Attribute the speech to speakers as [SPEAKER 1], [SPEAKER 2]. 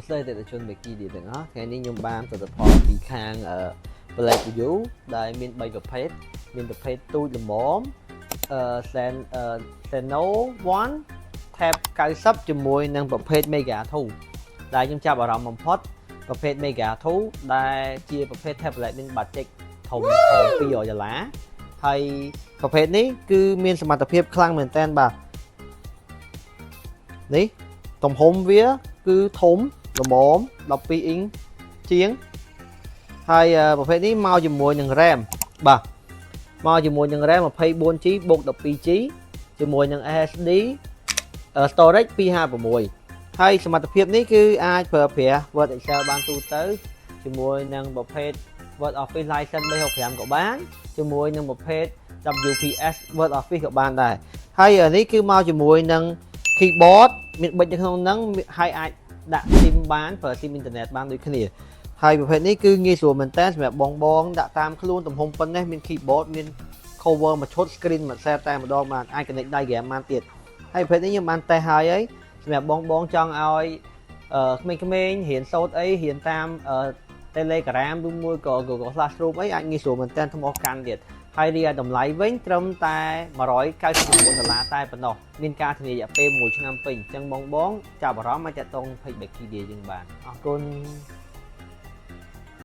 [SPEAKER 1] សួស្តីអតិថិជន Wikipedia ទាំងអស់ថ្ងៃនេះខ្ញុំបានផលិតផលពីខាងអឺ Black View ដែលមាន3ប្រភេទមានប្រភេទទូចល្មមអឺ Sen អឺ Seno 1 Tab 90ជាមួយនឹងប្រភេទ Mega 2ដែលខ្ញុំចាប់អារម្មណ៍បំផុតប្រភេទ Mega 2ដែលជាប្រភេទ tablet មាន budget ធំធំ200ដុល្លារហើយប្រភេទនេះគឺមានសមត្ថភាពខ្លាំងមែនទែនបាទនេះទំហំវាគឺធំល្មម12អ៊ីងជាងហើយប្រភេទនេះមកជាមួយនឹង RAM បាទមកជាមួយនឹង RAM 24 GB បូក 12 GB ជាមួយនឹង SSD storage 256ហើយសមត្ថភាពនេះគឺអាចប្រើប្រាស់ Word Excel បានទូទៅជាមួយនឹងប្រភេទ Word Office License 365ក៏បានជាមួយនឹងប្រភេទ WPS Word Office ក៏បានដែរហើយនេះគឺមកជាមួយនឹង keyboard មានប៊ិចនៅក្នុងហ្នឹងហើយអាចដាក់ SIM បានប្រើ SIM អ៊ីនធឺណិតបានដូចគ្នាហើយប្រភេទនេះគឺងាយស្រួលមែនតើសម្រាប់បងបងដាក់តាមខ្លួនទំហំប៉ុណ្ណេះមាន keyboard មាន cover មួយឈុត screen មួយ set តែម្ដងបានអាច connect diagram បានទៀតហើយប្រភេទនេះខ្ញុំបានតេស្តហើយហើយសម្រាប់បងបងចង់ឲ្យអឺក្មេងៗរៀនសូត្រអីរៀនតាមអឺ Telegram ឬមួយក៏ Google Classroom អីអាចងាយស្រួលមែនតើថ្មកាន់ទៀតហើយរីឯតម្លៃវិញត្រឹមតែ199ដុល្លារតែប៉ុណ្ណោះមានការធានារយៈពេល1ឆ្នាំពេញអញ្ចឹងបងបងចាប់អារម្មណ៍អាចទាក់ទង Page Becky យើងបានអរគុណ។